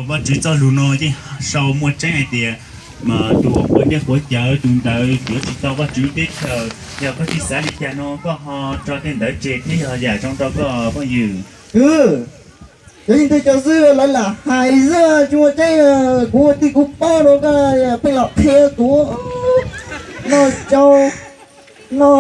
Vajtswv txoj lus no yeej sau muaj tseeb hais tias tus uas quav dej quav cawv tus ntawd yuav tsis tau Vajtswv teb chaws. Yog koj tsis xav li cas no koj ho tso tej ntawd tseg thiab yog yam zoo rau koj phooj ywg. Kwv, cov yeej twg cov xwb lawv lam hais xwb tsis muaj tseeb. Kuv ua tij kuv paub rau koj pheej los qhia kuv noj tsau no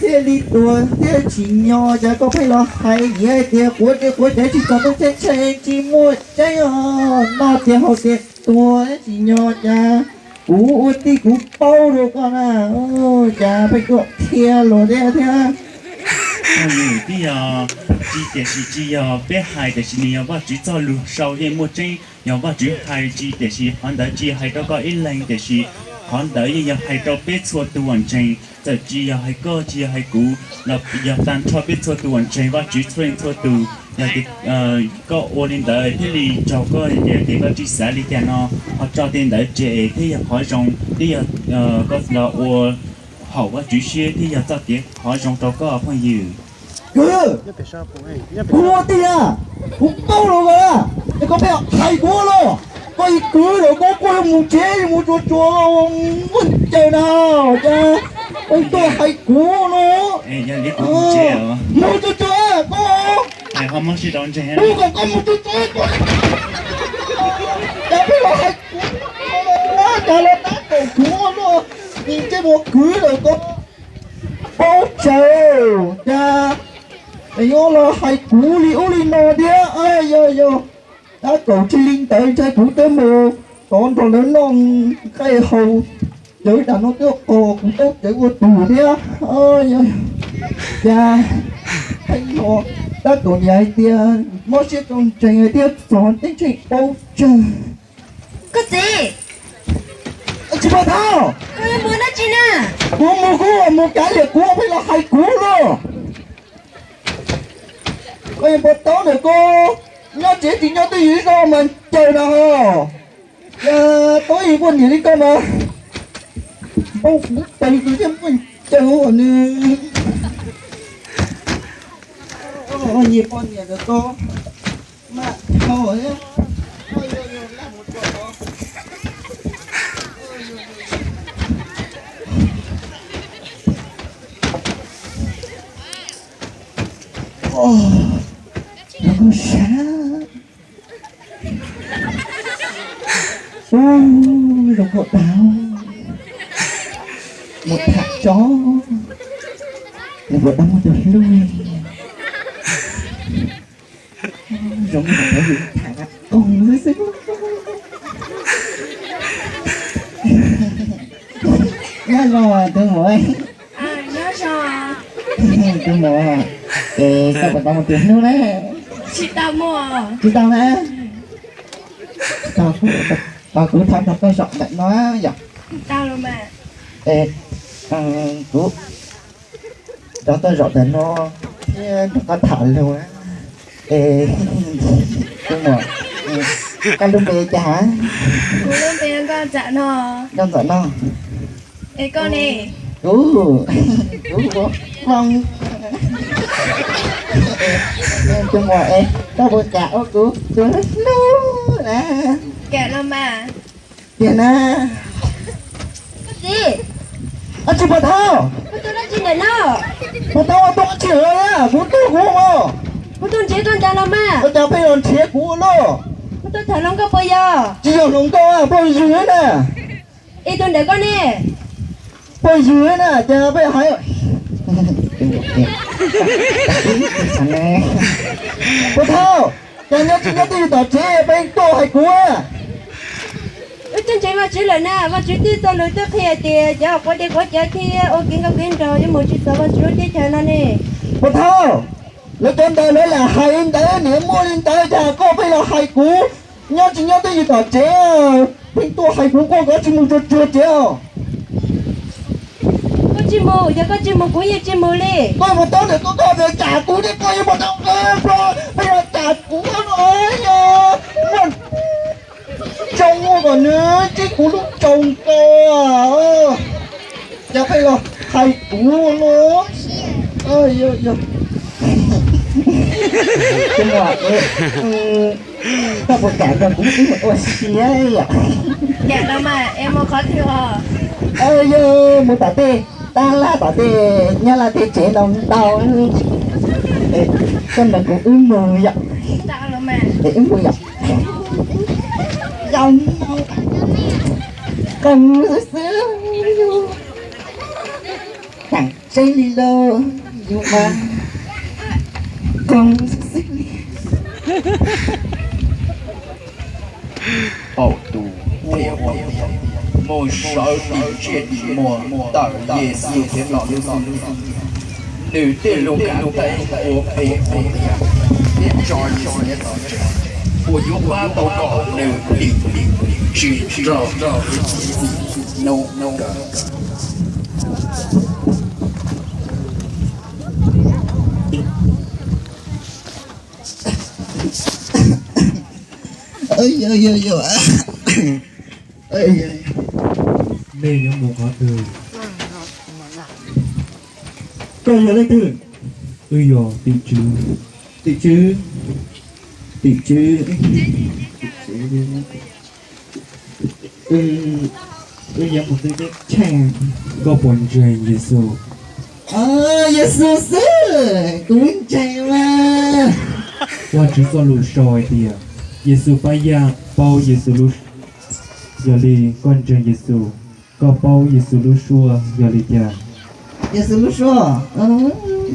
thiaj li tuag thiaj tsim nyog, cas koj pheej los hais tias quav dej quav cawv tsis txog tub tsheb tshee tsis muaj tseeb os, noj tias haus tias tuag tsim nyog, cas kuv ua tij kuv paub rau koj na, cas pheej tuaj qhia luag thiab thiab. Twb yog tsis tiam sis tsis yog peb hais tiam sis nws yog Vajtswv txoj lus sau yeej muaj tseeb. Yog Vajtswv hais tsis tiam sis qhov ntawd tsis yog hais rau koj ib leeg tiam sis qhov ntawd yeej yog hais rau peb txhua tus uas ntseeg. Txawm tsis yog hais koj tsis yog hais kuv los yog tag nrho peb txhua tus uas ntseeg Vajtswv txhua leej txhua tus. Yog tias koj ua li ntawd thiaj li raug koj tias koj tsis xav li cas no, ho tso tej ntawd tseg thiab yog qhov zoo thiab yog koj los ua haum Vajtswv siab thiab yog txoj kev qhov zoo rau koj phooj ywg. Kwv, kuv ua tij na, kuv paub rau koj na, es koj pheej hais kuv los, koj ib kwv lawm koj kuj yuav mus tsev yuav mus tsuag tsuag muaj caws na, cas koj tuaj hais kuv no, mus tsuag tsuag koj, kuv kom koj mus tsuag tsuag, cas pheej los hais kuv, cas los tab kaum kuv no, ntsej muag kwv lawm koj paub tsawg, cas yuav los hais kuv li ub li no thiab. Yog yog, tab kaum tsis li ntawd ntshai kuv twb mus tod nrog lawv noj nqaij haus cawv tas no twb qos kuv taub cawv ua tus thiab. Cas pheej los tab kaum niam hais tias mob siab tso ntseeg hais tias txog teb ntseeg paub tsawg. Koj txiv, tsis pom thab, koj mus dab tsi na? Kuv mus kuv mus kav liam kuv pheej los hais kuv no. Koj yeej puas taub ntawm koj, nyob tsev tsis nyob twj ywm ib zaug mas ncaws na ho. Yog tau ib poj niam li koj mas npau kuv tes tus thiaj muaj ncaws nws. Nyias poj niam ntawm koj mas dhau thiab. Zoo nkauj sab, zoo nkauj dav, mus tham tso, nws puas tau muaj tus hlub. Zoo li tham qab koog xwb xwb. Nyob zoo tus muam. Nyob zoo. Tus muam, es koj puas tau muaj tus hlub na? Tsis tau muaj. Tsis tau na? Tau, kuv thov nrog koj zaum ntawm no yom. Tau los mas. Es kuv nrog koj zaum ntawm no thiab nrog koj tham lus. Es tus muam, koj lub npe cas? Kuv lub npe Nkauj Ntxawm no. Nkauj Ntxawm no. Es koj ne? Kuv, kuv hu ua Foob. Tus muam es koj puas kam ua kuv tus hlub hlub na? Kam los mas. Tiag na. Koj txiv, tsis pom thab, koj tuaj dab tsi ntawm no? Puas tau ua tau dab tsi lawm na? Kuv tuaj kuv ua. Kuv tuaj nrhiav koj ntag los mas. Koj cas pheej los nrhiav kuv ua luaj? Kuv tuaj tham hluas nkauj puas yog? Tsis yog hluas nkauj, phooj ywg na. Es tus ntawm koj ne? Phooj ywg na, cas pheej hais. Puas tau, cas nyob tsis nyob twj ywm tom tsev pheej tuaj hais kuv. Wb twb ntseeg Vajtswv lawm na, Vajtswv twb txoj lus twb qhia tias cov quav dej quav cawv thiab ua kev nkauj kev nraug yuav mus tsis txog Vajtswv lub teb chaws no ne. Puas tau, lawv cov ntawd lawv lam hais li ntawd, niam muaj li ntawd, cas koj pheej los hais kuv. Nyob tsis nyob twj ywm tom tsev, pheej tuaj hais kuv, koj tsis mus tsuag tsuag tsev os. Koj tsis mus, yog koj tsis mus kuv yeej tsis mus li. Koj mus tau ntawm koj, koj tsam kuv thiab koj yeej mus tau, pheej los tsam kuv no, muaj tsoo kom nws tib kuv lub tsoo nkaus. Cas pheej los hais kuv no. Tus muam, Koj puas kam kom kuv wb mus ua si yom? Kam los mas, es mus qhov twg os? Yog mus tom tej tab laj tom tej nyob laj tej tsev no ntau. Koj nrog kuv wb mus yom? Es wb mus yom? Yog, koj mus xwb xwb. Tseeb li lauj, yus mas koj mus xwb xwb li. Paum tus thiaj ua tias mus sawv dim ntsej dim muag ntawm Yexus thiab los lub xub ntiag. Nws tej lus kam teb ua phem ua tiag thiab tso Yexus nyob tom tsev, puas yuav pab tau kom nws dim tsis raug hnub kawg? Nej yuav mus qhov twg? Koj yog leej twg? Wb yog tim tswv. Tim tswv? Tim tswv? Wb yog tus tib neeg tsheej. Koj puas ntseeg Yexus? Yexus xwb, kuv ntseeg mas. Vajtswv txoj lus sau hais tias Yexus pab yaj paub Yexus lub, yog li koj ntseeg Yexus, koj paub Yexus lub suab yog li cas? Yexus lub suab,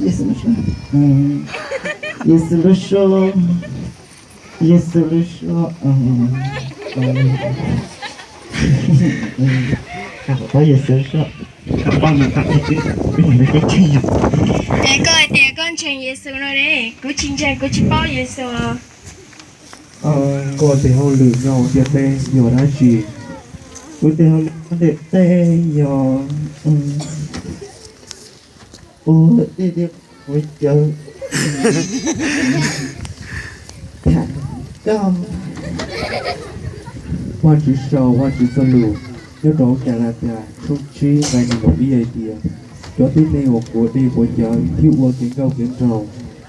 Yexus lub suab, Yexus lub suab, Yexus lub suab, paub Yexus lub suab. Es koj hais tias koj ntseeg Yexus no ne, kuv tsis ntseeg, kuv tsis paub Yexus. Koj tes hauj lwm nyob hauv ntiaj teb yog dab tsi? Kuv tes hauj lwm nyob ntiaj teb yog ua dej dej quav cawv. Tham koj. Vajtswv sau Vajtswv txoj lus nyob rau hauv Kalatias tshooj tsib nqe nees nkaum ib hais tias, cov tib neeg uas quav dej quav cawv thiab ua kev nkauj kev nraug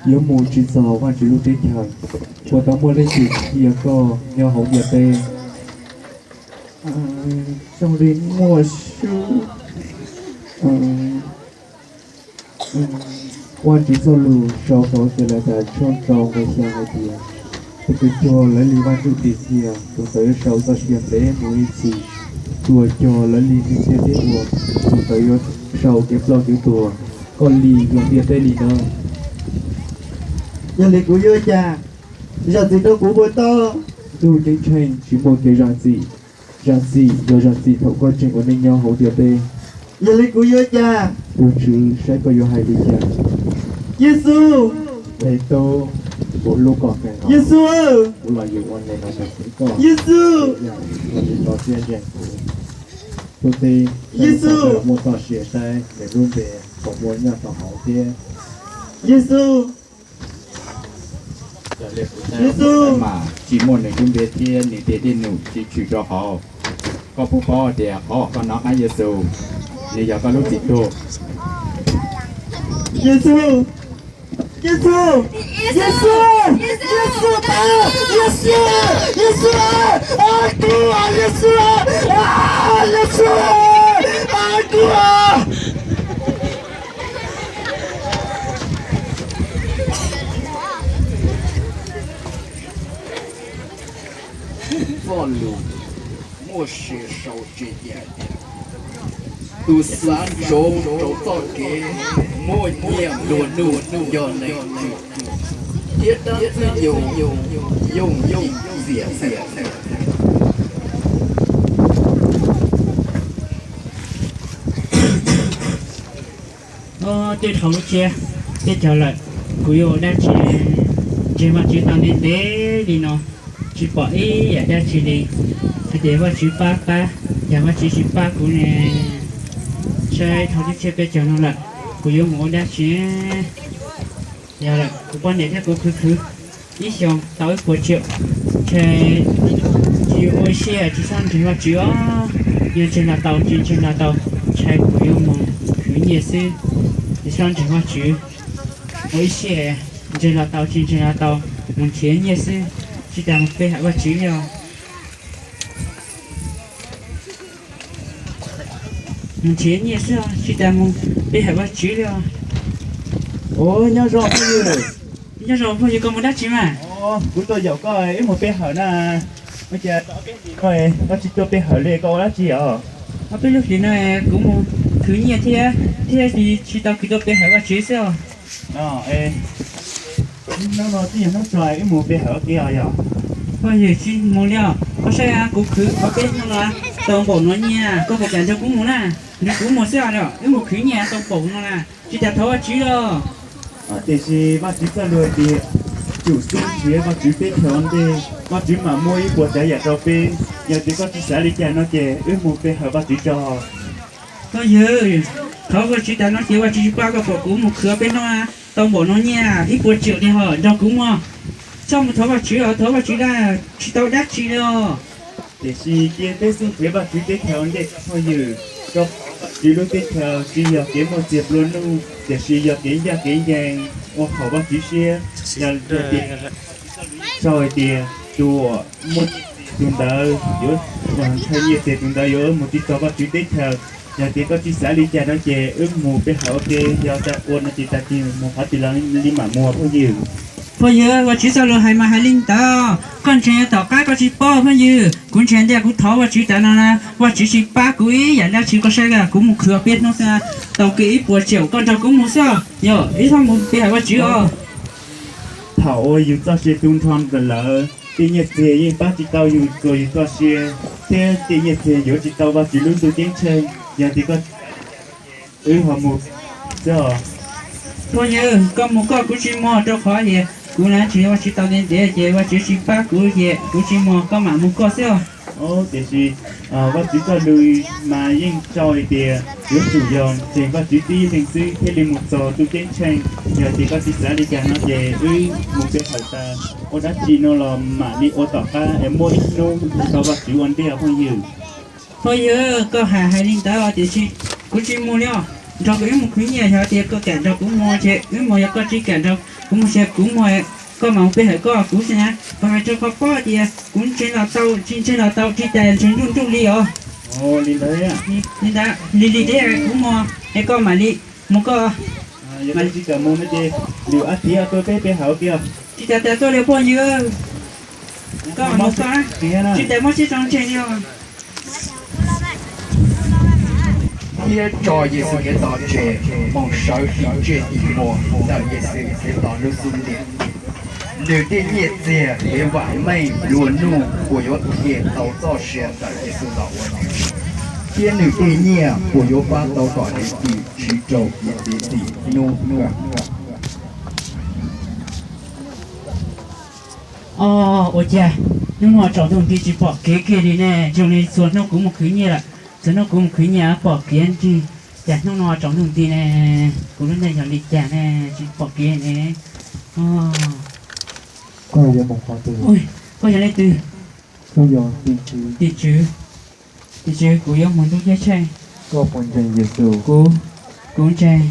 yuav mus tsis txog Vajtswv lub teb chaws. Puas tau muaj leej twg qhia koj nyob hauv ntiaj teb? Zoo li muaj sub. Vajtswv txoj lus sau rau Kalatias tshooj rau nqe xya hais tias, tus uas cog lawv li Vaj Ntsujplig qhia, tus ntawd yuav sau txoj sia ntev mus ib txhis. Tus uas cog lawv li neeg ntiaj teb ua, tus ntawd yuav sau kev ploj kev tuag. Koj li yog ntiaj teb li ntawd. Yog li kuv yuav ua cas? Zam txim rau kuv puas tau? Tus ceeb tsheej tsis muaj kev zam txim. Zam txim yog zam txim thaum koj tseem ua neej nyob hauv ntiaj teb. Yog li kuv yuav ua cas? Tus Tswv saib koj yuav hais li cas. Yexus, Petus, kuv hlub koj kawg nkaus. Yexus, kuv los ywm ua neeg no xwb koj. Yexus, koj tsis tso siab ntseeg kuv. Tus txiv, Yexus, muaj txoj sia saib nws lub npe puas muaj nyob rau hauv thiab. Yexus, Yexus, mas tsis muaj nws lub npe thiab nws tej dej num tsis tshwm rau hauv. Koj puas paub tias qhov koj nov qab Yexus, nws yog koj lub txiv tub? Yexus, Yexus, Yexus, Yexus, Yexus, Yexus, Yexus, Yexus, Yexus, Yexus. Txoj lus muaj sia sau tseg tias, tus xav ntsoov rau txoj kev muaj nyiaj nplua nuj yog neeg, thiab dab ntxwg nyoog yooj yim txiam txiam. Twb dhau lub tsiab peb caug lawm, kuv yuav ua dab tsi? Ntseeg Vajtswv tau ntev ntev li no, tsis pom ib yam dab tsi li. Hais tias Vajtswv pab pab, cas Vajtswv tsis pab kuv ne? Saib dhau lub tsiab peb caug no lawm, kuv yuav mus ua dab tsi? Yog lawm, kuv poj niam thiab kuv khwv khwv ib xyoos tau ib puas tsiaum, ntshe tsis ua ib siab tsis txhob ntseeg Vajtswv os. Yog ntseeg los tau tsis ntseeg los tau, ntshai kuv yuav mus khwv nyiaj xwb, tsis txhob ntseeg Vajtswv. Ua ib siab ntseeg los tau tsis ntseeg los tau, mus nrhiav nyiaj xwb, Tsis tas mus pe hawm Vajtswv li os. Mus nrhiav nyiaj xwb os, tsis tas mus pe hawm Vajtswv li os. Ua nyob zoo phooj ywg. Nyob zoo phooj ywg, koj mus dab tsi mas? Kuv tuaj yaum koj wb mus pe hawm na. Ua cas koj tsis tuaj pe hawm li, koj ua dab tsi os? Ob peb lub hlis no kuv mus khwv nyiaj thiab, thiab tsis tau khwv tuaj pe hawm Vajtswv xwb os. Hnub no twb yog hnub tso wb mus pe hawm ua ke os yog? Phooj ywg, tsis mus li os, koj saib kuv khwv ob peb hnub no tau npaum no nyiaj, koj puas kam nrog kuv mus na? Nrog kuv mus xwb os, wb mus khwv nyiaj tau npaum no na, tsis tas thov Vajtswv os. Tiam sis Vajtswv txoj lus hais tias, tsum xub nrhiav Vajtswv teb chaws ua ntej, Vajtswv mam muab ib puas tsav yam rau peb. Yog tias koj tsis xav li cas no ces wb mus pe hawm Vajtswv tso. Phooj ywg, thov Vajtswv tas no ces Vajtswv tsis pab koj pom kuv mus khwv ob peb hnub tau npaum no nyiaj ib puas tsav li ho nrog kuv mus. Txhob mus thov Vajtswv os, thov Vajtswv na, tsis tau dab tsi li os. Tiam sis cia peb xub nrhiav Vajtswv teb chaws ua ntej phooj ywg, rau qhov Vajtswv lub teb chaws tsis yog kev muaj txiag nplua nuj, tiam sis yog kev ncaj kev ncees, ua haum Vajtswv siab. Yog tias sau hais tias tus uas muaj nyiaj txiag tus ntawd yuav, ntshai nyiaj txiag tus ntawd yuav mus tsis txog Vajtswv teb chaws. Yog tias koj tsis xav li cas no ces wb mus pe hawm ua ke, yog tas ua no ces tag kis mus qhov twg los li mam mus phooj ywg. Phooj ywg, Vajtswv txoj lus hais mas hais li ntawd, koj ntseeg tom qab koj tsis paub phooj ywg. Kuv ntseeg tias kuv thov Vajtswv tas no na, Vajtswv tsis pab kuv ib yam dab tsi, koj saib kuv mus khwv peb hnub xwb tau kiag ib puas tsav, koj nrog kuv mus xwb. Yog wb txhob mus pe hawm Vajtswv os. Thaum uas yus txoj sia tu nrho lawm, tej nyiaj txiag yeej pab tsis tau yus txuas yus txoj sia, thiab tej nyiaj txiag yuav tsis tau Vajtswv lub ntuj ceeb tsheej. Yog tias koj, wb ho mus xwb os. Phooj ywg, koj mus koj, kuv tsis mus, rau qhov tias kuv na tsis Vajtswv tau ntev ntev ces Vajtswv tsis pab kuv ces kuv tsis mus, koj mam mus koj xwb os. Tiam sis Vajtswv txoj lus mas yeej sau hais tias yuav tsum yog ntseeg Vajtswv tib leeg xwb thiaj li mus txog ntuj ceeb tsheej. Yog tias koj tsis xav li cas no ces wb mus pe hawm tas ua dab tsi no los mam li ua tom qab es muaj ib hnub tau Vajtswv ua ntej os phooj ywg. Phooj ywg, koj hais hais li ntawd tiam sis kuv tsis mus li os. Nrog kuv wb mus khwv nyiaj, yog tias koj kam nrog kuv mus ces wb mus, yog koj tsis kam nrog kuv mus ces kuv mus, koj mam mus pe hawm koj, kuv xwb na. Koj hais rau koj paub tias kuv ntseeg los tau, tsis ntseeg los tau, tsis tas ntseeg nruj nruj li os. Li ntawd, li li thiab kuv mus es koj mam li mus koj. Yog tsis kam mus no ces lwm ob peb tuaj peb pe hawm kiag. Tsis tas tas tuaj li phooj ywg, koj mus koj, tsis tas muab siab tso ntseeg li os. Thiab tso Yexus Khetos tseg mus sawv tim ntsej tim muag ntawm Yexus Khetos lub xub ntiag. Nws tej nyiaj txiag, kev vam meej, nplua nuj uas yuav qhia tau txoj sia ntawm Yexus los ua ntej, thiab nws tej nyiaj uas yuav pab tau kom hais tias tsis raug kev txiav txim hnub kawg. Os, ua cas hnub no tsaus ntuj nti tsis pom kev kiag li ne? Zoo li txhua hnub kuv mus khwv nyiaj lawm, txhua hnub kuv mus khwv nyiaj pom kev nrig, cas hnub no tsaus ntuj nti ne? Kuv lub neej yog li cas ne, tsis pom kev ne? Koj yuav mus qhov twg? Koj yog leej twg? Kuv yog tim tswv. Tim tswv, tim tswv, kuv yuav mus ntuj ceeb tsheej. Koj puas ntseeg Yexus? Kuv, kuv ntseeg.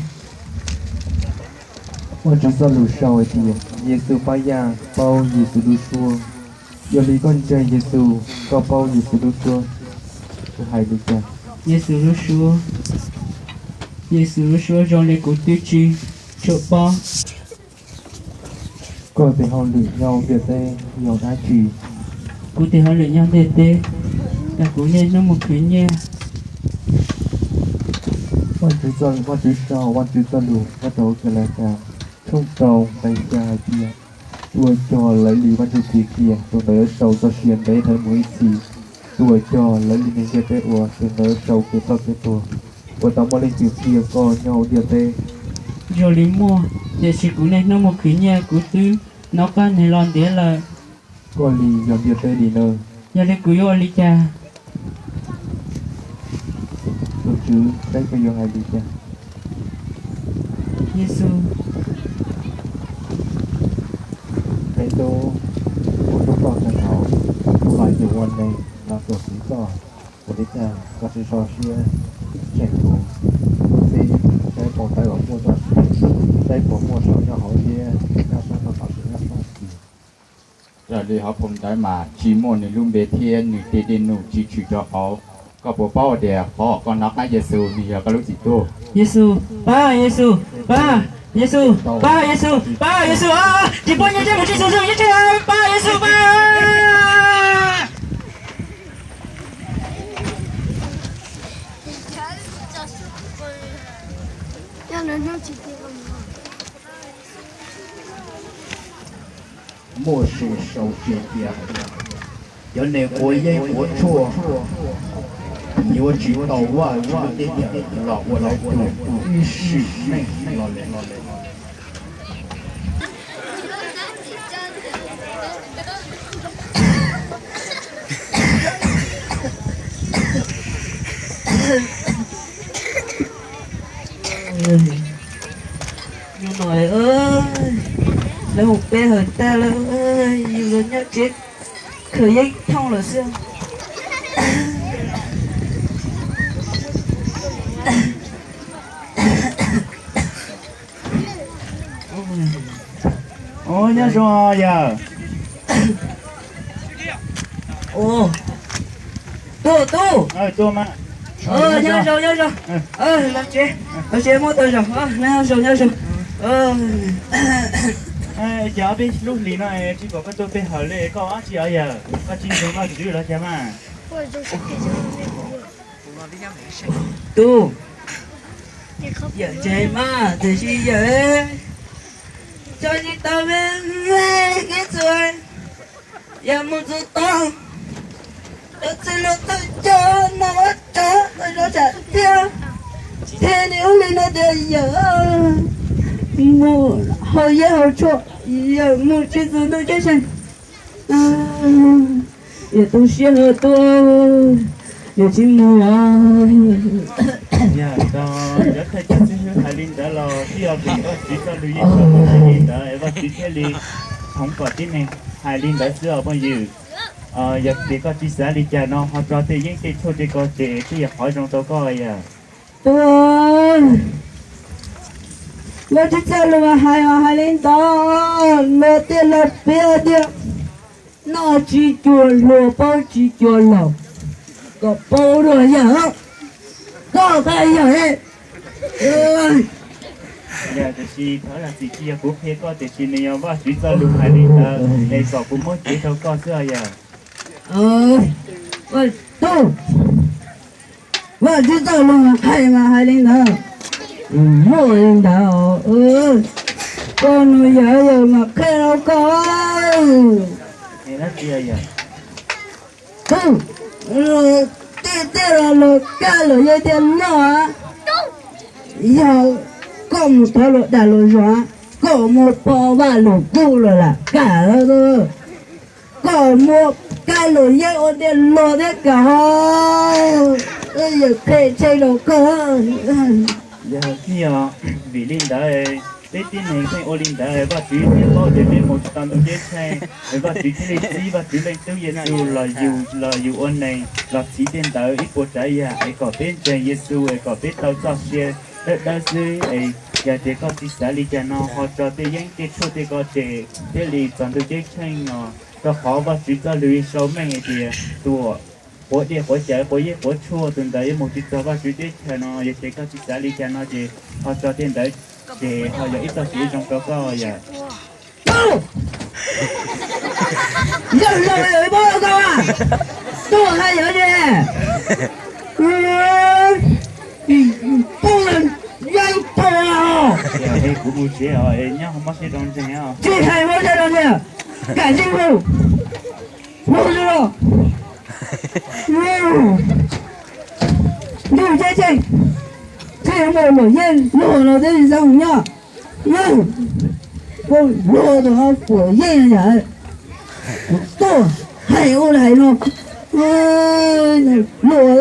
Vajtswv txoj lus sau hais tias Yexus pab yaj paub Yexus lub suab. Yog li koj ntseeg Yexus, koj paub Yexus lub suab hais li cas? Yexus lub suab, Yexus lub suab zoo li kuv twb tsis tshua paub. Koj tes hauj lwm nyob ntiaj teb yog dab tsi? Kuv tes hauj lwm nyob ntiaj teb yog kuv niaj hnub mus khwv nyiaj. Vajtswv txoj, Vajtswv sau Vajtswv txoj lus nyob rau Kalatias tshooj rau nqe xya hais tias, tus uas cog lawv li Vajtswv txhim qhia, tus ntawd yuav sau txoj sia ntev dhawv mus ib txhis. Tus uas cog lawv li neeg ntiaj teb ua, tus ntawd yuav sau kev ploj kev tuag. Puas tau muaj leej twg qhia koj nyob hauv ntiaj teb? Zoo li muaj, tiam sis kuv niaj hnub mus khwv nyiaj, kuv twb noj qab nyob los ntev lawm. Koj li yog ntiaj teb li na. Yog li kuv yuav ua li cas? Tus Tswv saib koj yuav hais li cas. Yexus, me tub, kuv tub koj tag nrho, kuv los yug ua neeg los tuam txwv koj. Ua li cas koj tsis so siab ntseeg kuv, kuv txib saib puas tawm los muaj txoj sia, saib puas muaj saum nyob hauv thiab nyob sab tod los sis nyob sab tid. Raws li hauv phau ntawv mas tsis muaj nws lub npe thiab nws tej dej num tsis tshwm rau hauv. Koj puas paub tias qhov koj nov qab Yexus nws yog koj lub txiv tub? Yexus, pab Yexus, pab Yexus, pab Yexus, pab Yexus, tsis pub nyiaj tsis mus tsis xu xu nyiaj tsis pab Yexus pab. Muaj sim sau cia tias cov neeg quav yeeb quav tshuaj yuav tsis tau Vajtswv tej yam los ua lawv tus ib sim neej los li. Nyob no, lawv mus peb hawm tag lawm, yus los nyob tsev khaws yeeb thooj lawm xwb. Ua nyob zoo yawg. Tub, tub. Nyob zoo, nyob zoo. Los tsev, los tsev muab tau zoo, nyob zoo, nyob zoo. Ces ob peb lub hlis no tsis pom koj tuaj pe hawm li, koj ua dab tsi os yawg? Koj tsis ntseeg Vajtswv los cas mas? Tub, yawm ntseeg mas tiam sis yawm tso tsis tau me me ib txwm, yawm mus txog tod, cov txwj laug txawj coj no ua rog tau zov tsam thiab, thiaj li ua li no tias yawm mus haus yeeb haus tshuaj, yawm mus tsis txog ntuj ceeb tsheej. Yawm tu siab hlo tuaj, yawm tsis mus os. Yog cov thawj coj xib hwb hais li ntawd los twb yog vim Vajtswv txoj lus yeej tau hais li ntawd es Vajtswv thiaj li txhoov kom tib neeg hais li ntawd xwb os phooj ywg. Yog tias koj tsis xav li cas no ho tso tej yeeb tej tshuaj tej ko tseg twb yog qhov zoo rau koj yawg. Tus, Vajtswv txoj lus hais os hais li ntawd, luag tej laus piav tias noj tsis cuag hluas paub tsis cuag laus, kom paub dua yawg, koj qhia yawg. Yog tiam sis thov zam txim tsis yog kuv qhia koj tiam sis nws yog Vajtswv txoj lus hais li ntawd es kom kuv muab cev rau koj xwb os yawg. Tus, Vajtswv txoj lus hais mas hais li ntawd, muaj li ntawd, koj nug yawg, yawg mam qhia rau koj. Tus, tej tej los luag kaj luag yeej thiaj loj, yog koj mus thov luag dag luag zog, koj muaj pov vaj lug kub los lam kaj, koj muaj kaj luag yeeb ua tej luag thiab kam ho yawg qhia tseg rau koj. Yog vim li ntawd peb tib neeg pheej ua li ntawd Vajtswv thiaj paub tias peb mus tsis tau ntuj ceeb tsheej, Vajtswv thiaj li txib Vajtswv Leej Tub Yexus los yug los yug ua neeg los txhiv tej ntawd ib puas tsav yam es kom peb ntseeg Yexus es kom peb tau txoj sia dawb dawb xwb es yog tias koj tsis xav li cas no ho tso tej yeeb tej tshuaj tej ko tseg thiaj li txog ntuj ceeb tsheej no. Rau qhov Vajtswv txoj lus sau meej hais tias tus quav dej quav cawv quav yeeb quav tshuaj tus ntawd yuav mus tsis txog Vajtswv teb chaws no. Yog tias koj tsis xav li cas no ces ho tso tej ntawd ces ho yog ib txoj kev zoo rau koj yom. Yog zoo li paub koj tuaj hais yog li pub yeeb tau. Kuv mus tsev os, nyob mob siab rau ntseeg. Tsis hais mob siab rau ntseeg, kam tsis hu, hu xwb los. Ntuj ceeb tsheej, txij mus luam yeej luag no twb tsis txhob mus nyob. Luag tus no puas yeej yam tuaj hais ua hais no, luag twb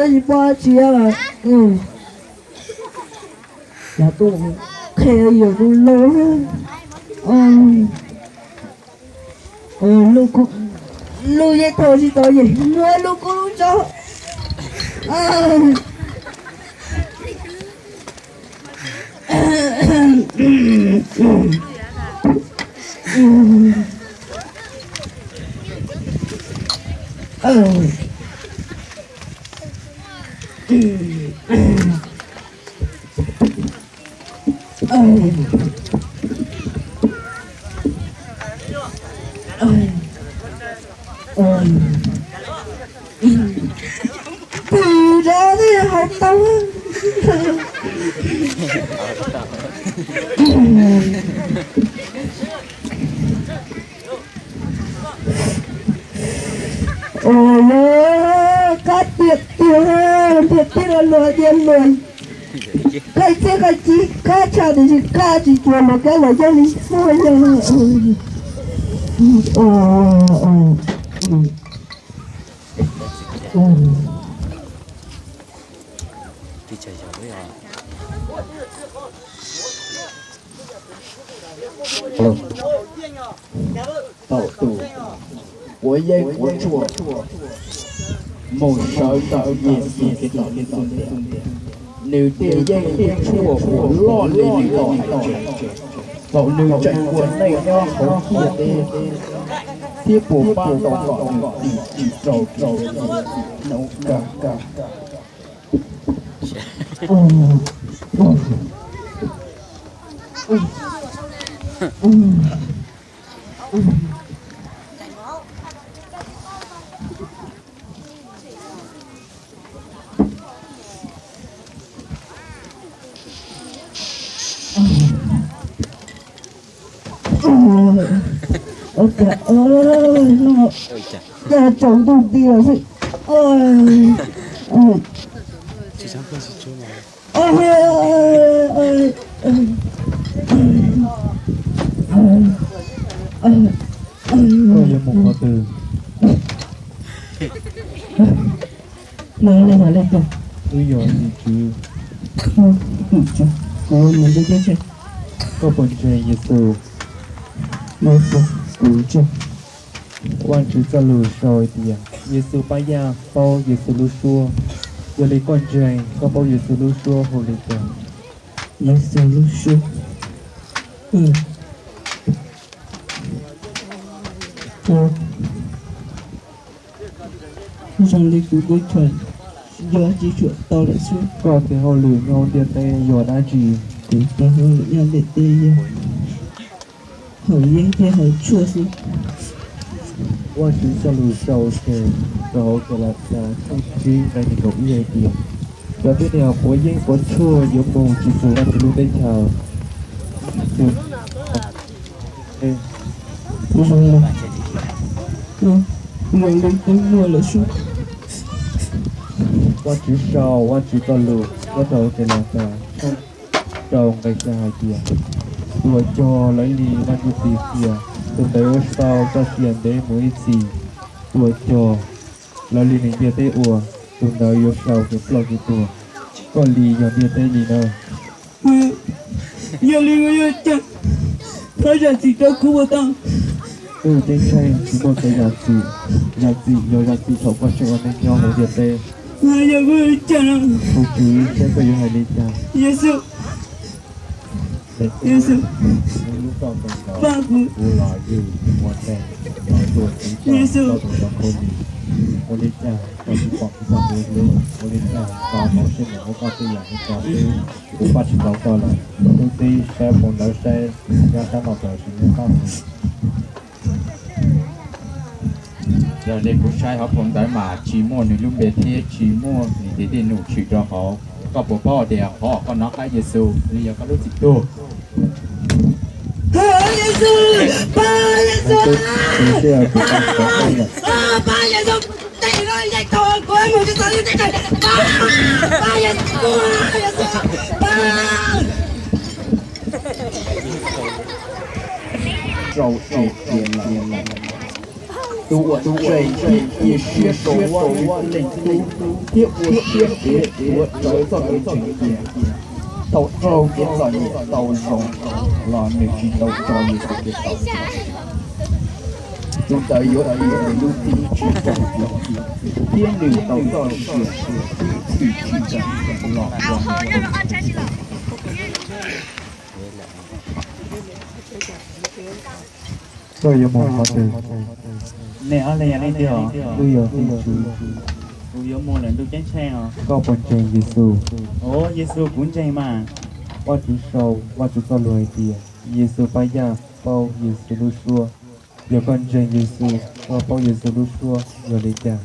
tsis paub dab tsi. Yog tuaj qhia yog tus laus, lub yeej thaum tsis tau yeej muab lub kub lub tso. Tus dab ne hauv tau. Ua, qab tiag tiag, tiag tiag los luag tiag luag. Koj txij koj ci kab tshaj tiam sis koj tsis cuag luag kab los yeej li muaj yog. Thaum tus quav yeeb quav tshuaj mus sawv ntawm Yexus Khetos lub ntiaj teb, nws tej yeeb tej tshuaj uas loj li nws tau hais tseg, thaum nws tseem ua neej nyob hauv ntiaj teb, thiab puas pab tau kom nws dim tsis raug kev hnub kawg. Ua cas, ua, no, cas tsaus ntuj ti lawm xwb. Koj yuav mus qhov twg? Wb yog tim tswv. Kuv mus ntuj teb chaws. Koj puas ntseeg Yexus? Yexus, kuv ntseeg. Vajtswv txoj lus sau hais tias Yexus pab yaj paub Yexus lub suab. Yog li koj ntseeg, koj paub Yexus lub suab hu li cas? Yexus lub suab. Zoo li kuv teb chaws yog tsis tshua tau lawm xwb. Koj tes hauj lwm nyob hauv ntiaj teb yog dab tsi? Kuv tes hauj lwm nyob ntiaj teb yog haus yeeb thiab haus tshuaj xwb. Vajtswv txoj lus sau tseg rau hauv Kalatias tshooj tsib nqe nees nkaum ib hais tias, cov tib neeg uas quav yeeb quav tshuaj yuav mus tsis txog Vajtswv lub teb chaws. Zoo li twb muaj lawm xwb. Vajtswv sau Vajtswv txoj lus nyob rau Kalatias tshooj rau nqe xya hais tias, tus uas cog lawv li Vaj Ntsuj Plig qhia, tus ntawd yuav sau txoj sia ntev mus ib txhis. Tus uas cog lawv li neeg ntiaj teb ua, tus ntawd yuav sau kev ploj kev tuag. Koj li yog ntiaj teb li na. Yog li kuv yuav ua cas? Thov zam txim rau kuv puas tau? Wb ceeb tsheej tsis muaj kev zam txim. Zam txim yog zam txim thaum koj tseem ua neej nyob hauv ntiaj teb. Yog kuv ua cas? Tus Tswv saib koj yuav hais li cas. Yexus, Yexus, pab kuv. Yexus, ua li cas koj tsis pom kuv txoj kev hlub? Ua li cas koj hauv siab nyiam muab koj tej yam li ko xwb? Kuv pab tsis tau koj lawm. Hnub tib saib phau ntawv saib nyob sab no tawm sim nyob qab mus. Yog li kuv saib hauv phau ntawv mas tsis muaj nws lub npe thiab tsis muaj nws tes tej num tshwm rau hauv. Koj puas paub tias qhov koj nov qab Yexus nws yog koj lub txim tug? Yexus, pab Yexus, pab Yexus, pab Yexus, pab. Rau tsev tias lawm, tus uas ntseeg thiab cia siab rau Vajtswv Leej Tub thiab ua siab ntev tuav rawv txoj kev ntseeg tiag, thaum raug kev txom nyem tau zoo los nws tsis tau tso Yexus Khetos tseg. Tus ntawd yuav dim nws lub cev tsis raug txim, thiab nws tau txoj sia txim tsis tseem los ua neeg. Koj yuav mus qhov twg? Nej ob leeg yog leej twg os? Wb yog tim tswv. Kuv yuav mus lawm ntuj ceeb tsheej os. Koj puas ntseeg Yexus? Ov, Yexus kuv ntseeg mas. Vajtswv sau Vajtswv txoj lus hais tias Yexus pab yaj paub Yexus lub suab. Yog koj ntseeg Yexus, koj paub Yexus lub suab yog li cas?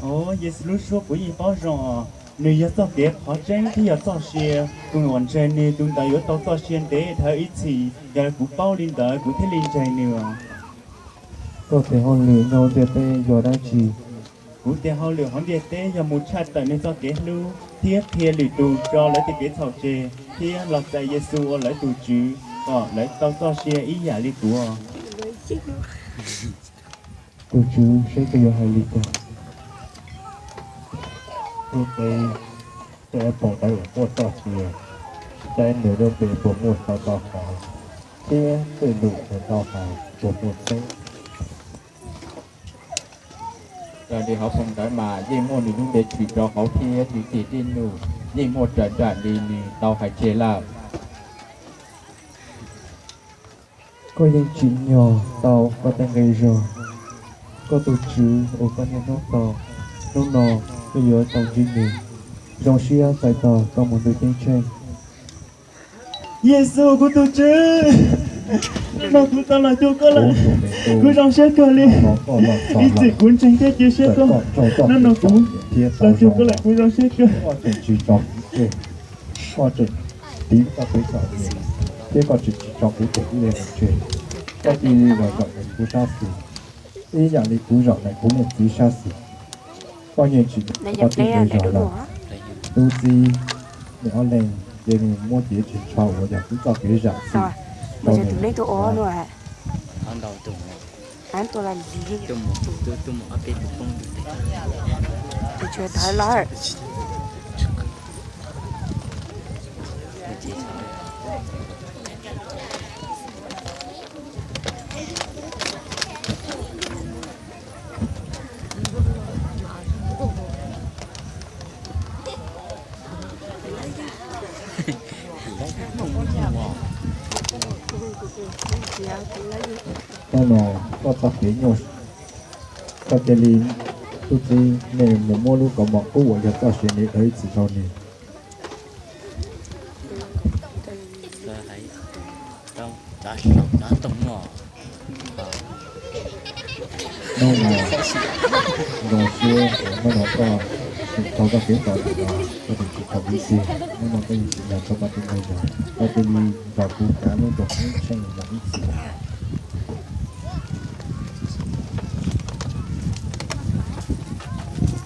Ov, Yexus lub suab kuv yeej paub zoo os. Nws yog txoj kev qhov tseeb thiab yog txoj sia. Tus uas ntseeg nws tus ntawd yuav tau txoj sia ntev dhawv ib txhis. Yog kuv paub li ntawd kuv thiaj li ntseeg nws os. Koj tes hauj lwm nyob ntiaj teb yog dab tsi? Kuv tes hauj lwm hauv ntiaj teb yog mus tshaj tawm nws txoj kev hlub thiab qhia lwm tus tso lawv tej kev txhaum tseg thiab los txais Yexus ua lawv tus Tswv kom lawv tau txoj sia ib yam li kuv. Tus Tswv saib koj yuav hais li cas. Tus tes, tej poom ntawd uas muaj txoj sia, saib nws lub npe puas muaj sau tau hauv, thiab tej lus nws tau hais puas muaj tseeb. Raws li hauv phau ntawv mas yeej muaj nws lub npe tshwm rau hauv thiab nws tes dej num yeej muaj raws nraim li nws tau hais tseg lawm. Koj yeej tsim nyog tau koj tej nqi zog, koj tus Tswv uas koj niaj hnub tos, hnub no koj yuav tau ntsib nws. Zoo siab txais tos koj mus ntuj ceeb tsheej. Yexus kuv tus Tswv, no kuv tau los cuag koj lawm, kuv zoo siab kawg li. Ib txwm kuv ntseeg thiab cia siab koj, no no kuv los cuag koj lawm, kuv zoo siab kawg. Koj tseem tiv koj tus txom nyem, thiab koj tseem tsis tso kuv tus tib leeg mus tseg. Koj cia li los zaum ntawm kuv sab xis, ib yam li kuv zaum ntawm kuv leej txiv sab xis. Koj yeej tsim nyog koj tej nqi zog lawm. Tus txiv, nws ob leeg ces nws muab cev tsis ntsho uas yog kuv txoj kev zam txim rau nws. Hnub no koj txoj kev nyuaj, koj cia li, tus txiv, nej mus muab lub kaus mom qub uas yog txoj sia ntev dhawv ib txhis rau nws. Hnub no, zoo siab uas hnub no koj tseem tau koj kev txom nyem no, koj tseem tsis tau ib txhis. Hnub no koj yeej tsim nyog tso koj tej nqi zog, koj cia li nrog kuv kav lub nroog ceeb tsheej mus ib txhis.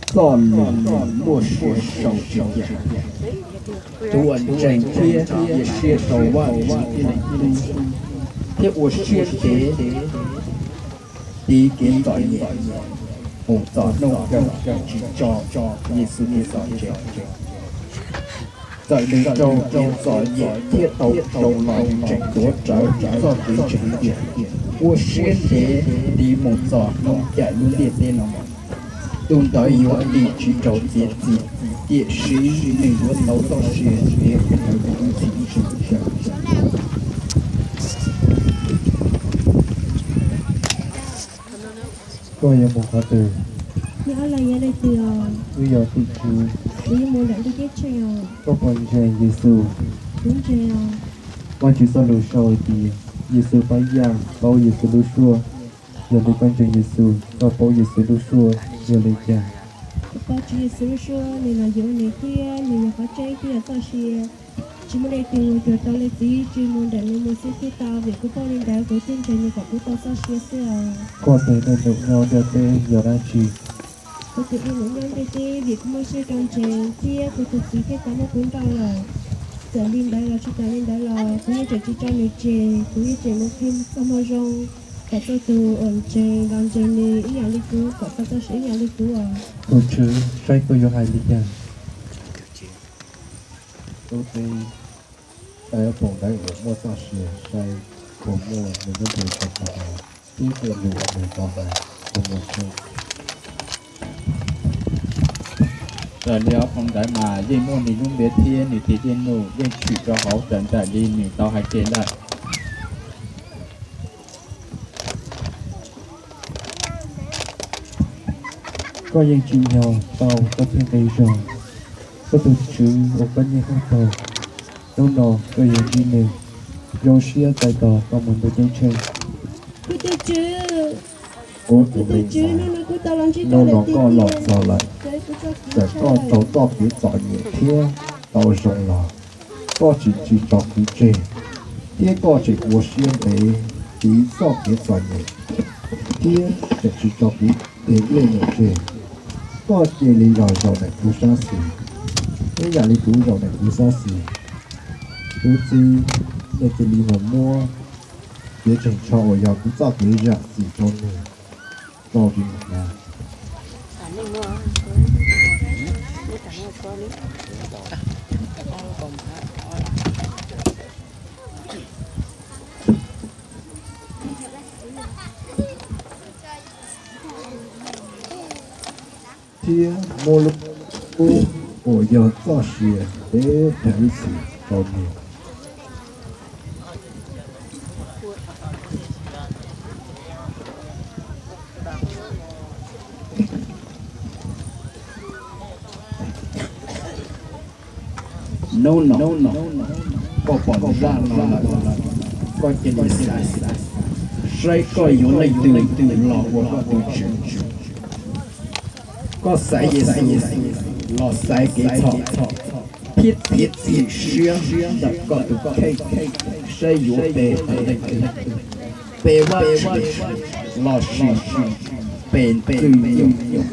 Txoj lus muaj sia sau tsis cia. Tus uas ntseeg thiab cia siab rau Vajtswv thiaj li hlub, thiab ua siab ntev tiv kev txom nyem mus txog hnub kawg tsis tso Yexus Khetos tseg. Txawm nws raug kev txom nyem thiab tau rau los nws tseem tuav rawv txoj kev ntseeg tiag, ua siab ntev tiv mus txog hnub caim lub ntiaj teb no. Tus ntawd yuav dim tsis raug txiav txim, tiam sis nws yuav tau txoj sia ntev dhawv mus ib txhis. Koj yuav mus qhov twg? Wb yog tim tswv. Kuv yuav mus nram ntuj ceeb tsheej os. Koj puas ntseeg Yexus? Kuv ntseeg os. Vajtswv txoj lus sau hais tias Yexus pab yaj paub Yexus lub suab. Yog li koj ntseeg Yexus, koj paub Yexus lub suab yog li cas? Kuv paub Tswv Yexus lub suab, nws los yuav nws thiab nws yog qhov tseeb thiab yog txoj sia. Tsis muaj leej twg mus cuag tau leej txiv, tsuas mus nram nws mus xwb thiaj tau. Vim kuv paub li ntawd kuv thiaj ntseeg nws kom kuv tau txoj sia xwb os. Koj tes dej num nyob ntiaj teb yog dab tsi? Kuv tes dej num nyob ntiaj teb vim kuv muaj siab rau ntseeg thiab kuv tus txiv thiaj tau muab kuv nrauj lawm. Txawm li ntawd los tsis tau li ntawd los kuv yeej tseem tsis tso nws tseg, kuv yeej tseem mus qhia txoj moo zoo kom txhua tus uas ntseeg los ntseeg nws ib yam li kuv, kom tau txoj sia ib yam li kuv os. Tus Tswv saib koj yuav hais li cas. Tus txiv, saib poom ntawv uas muaj txoj sia, saib puas muaj nws lub npe sau rau hauv, thiab tej lus uas nws tau hais puas muaj tseeb. Raws li ob poom ntawv mas yeej muaj nws lub npe thiab nws tis dej num yeej tshwm rau hauv raws nraim li nws tau hais tseg lawm. Koj yeej tsim nyog tau koj txoj kev zoo, koj tus Tswv uas koj niaj hnub taug, hnub no koj yuav ntsib nws. Zoo siab txais tos koj mus ntuj ceeb tsheej. Kuv tus Tswv, kuv tus Tswv, hnub no koj los txog lawm, txawm koj raug txoj kev txom nyem thiab tau zoo los, koj tseem tsis tso kuv tseg, thiab koj tseem ua siab ntev tiv txoj kev txom nyem, thiab tseem tsis tso kuv tej dej num tseg. Koj cia li los zaum ntawm kuv sab xis, ib yam li kuv zaum ntawm kuv sab xis. Kuv txiv, nej cia li mus muab kev tseem tsho uas yog kuv txoj kev zam txim rau nws rau li mus na. Thiab muab lub kub uas yog txoj sia teb rau ib txhis rau nws. Hnub no koj pom zaj no lawm, koj cia li xaiv saib koj yuav leej twg los ua koj tus tswv. Koj xaiv Yexus los xaiv kev txhaum, thiab txiav txim siab ntawm koj tus kheej saib yuav pe hawm leej twg, pe Vajtswv lossis pe ntxwg nyoog.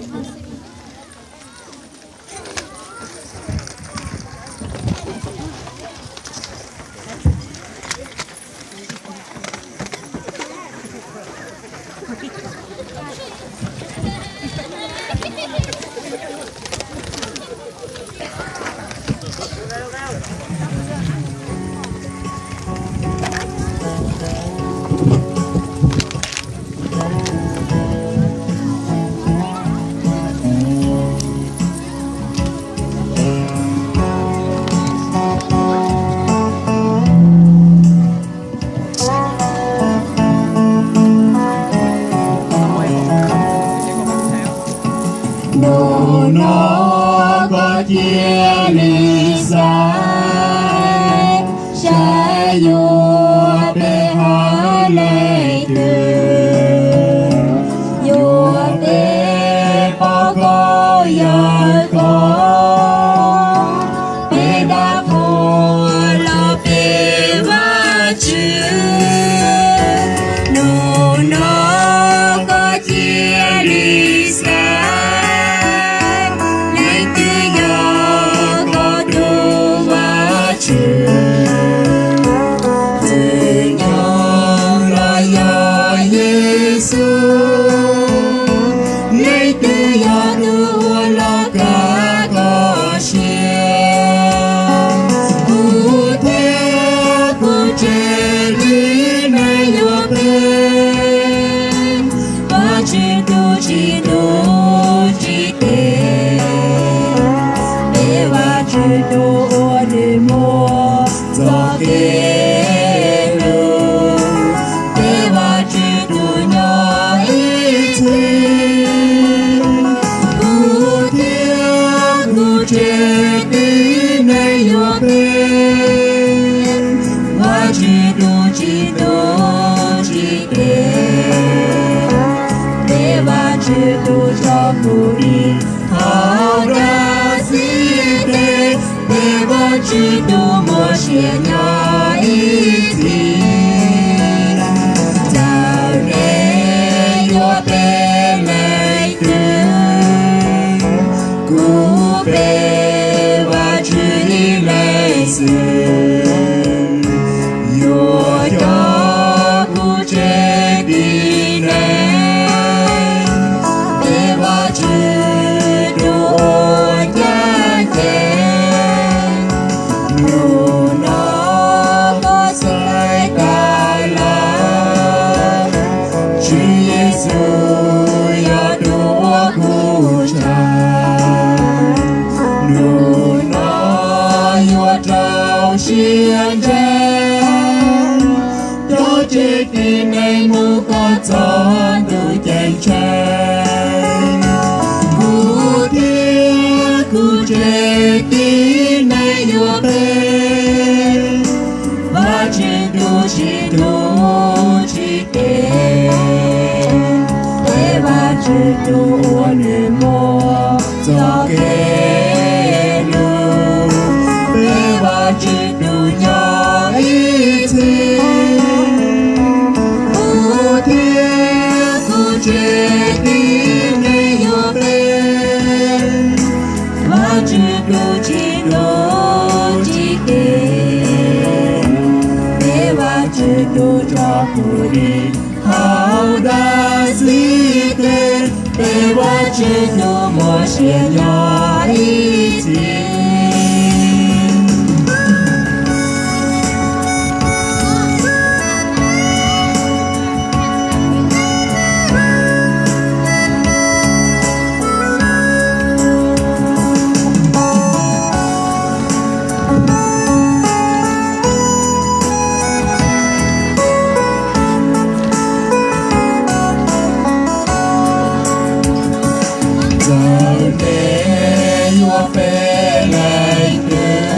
Hnub no koj cia li xaiv saib yuav pe hawm leej twg, yuav pe pog koj yawg koj, pe dab qhuas los pe Vajtswv. Hnub no koj cia li xaiv leej twg yog koj tus Vajtswv, tus Cawmseej los yog Yexus, leej twg yog tus uas los kav koj siab. Kuv thiab kuv tsev neeg yuav pe Vajtswv tus tsis tu tsis tes, pe Vajtswv tus uas nws muaj txoj kev hlub, pe Vajtswv tus nyob ib txhis. Kuv thiab kuv tsev tib neeg yuav pe Vajtswv tus tsis tu tsis tes, pe Vajtswv tus tso kuv dim hauv dab xib teg, pe Vajtswv tus muaj sia nyob ib txhis. Txawm nej yuav pe leej twg, kuv pe Vajtswv ib leeg xwb. Yuav coj kuv tsev tib neeg, pe Vajtswv tus uas ncaj ncees. Hnub no koj xaiv tawm lawm, Tswv Yexus yog tus uas kuv ntshaw. Hnub no yuav rau siab ntseeg, coj tsev tib neeg mus koj txoj ntuj ceeb tsheej. Kuv tsev tib neeg yuav peb, Vajtswv tus tsis tu tsis kev, peb Vajtswv tus ua nws muaj txoj kev lus, peb Vajtswv tus nyob ib txhis. Kuv thiab kuv tsev tib neeg yuav peb, Vajtswv tus tsis tu tsis kev, peb Vajtswv tus tso kuv dim hauv dab xib teg, peb Vajtswv tus muaj sia nyob ib txhis. Txawm peb yuav peb leej twg,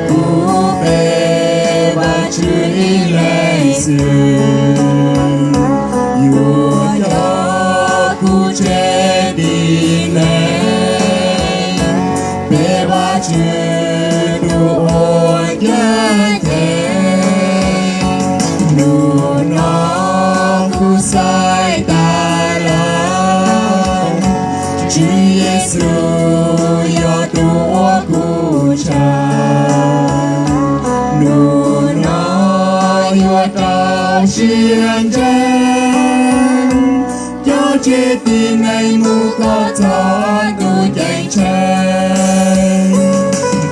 kuv peb Vajtswv ib leeg xwb. Yuav coj kuv tsev tib neeg, peb Vajtswv tus ua ncaj ncees. Hnub no kuv xaiv tas los, Tswv Yexus yog tus uas kuv ntshaw. Hnub no yuav rau siab ntseeg, coj tsev tib neeg mus koj txoj tus ceeb tsheej.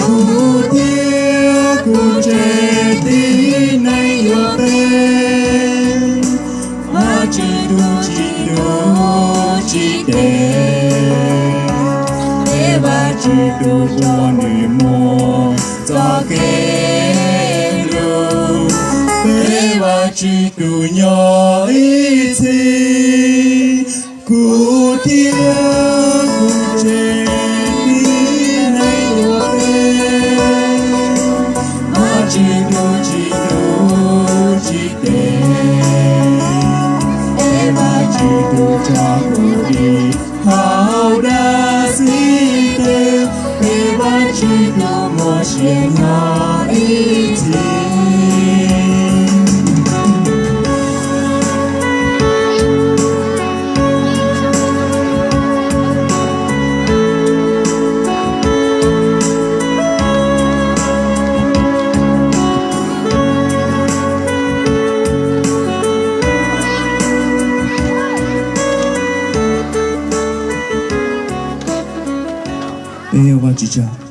Kuv thiab kuv tsev tib neeg yuav peb, Vajtswv tus tsis tu tsis kev, peb Vajtswv tus ua nws muaj txoj kev lus, peb Vajtswv tus nyob ib txhis. Kuv thiab kuv tsev tib neeg yuav peb, Vajtswv tus tsis tu tsis kev, peb Vajtswv tus tso kuv dim hauv dab xib teg, peb Vajtswv tus muaj sia nyob ib txhis. Peb ua Vajtswv tsaug.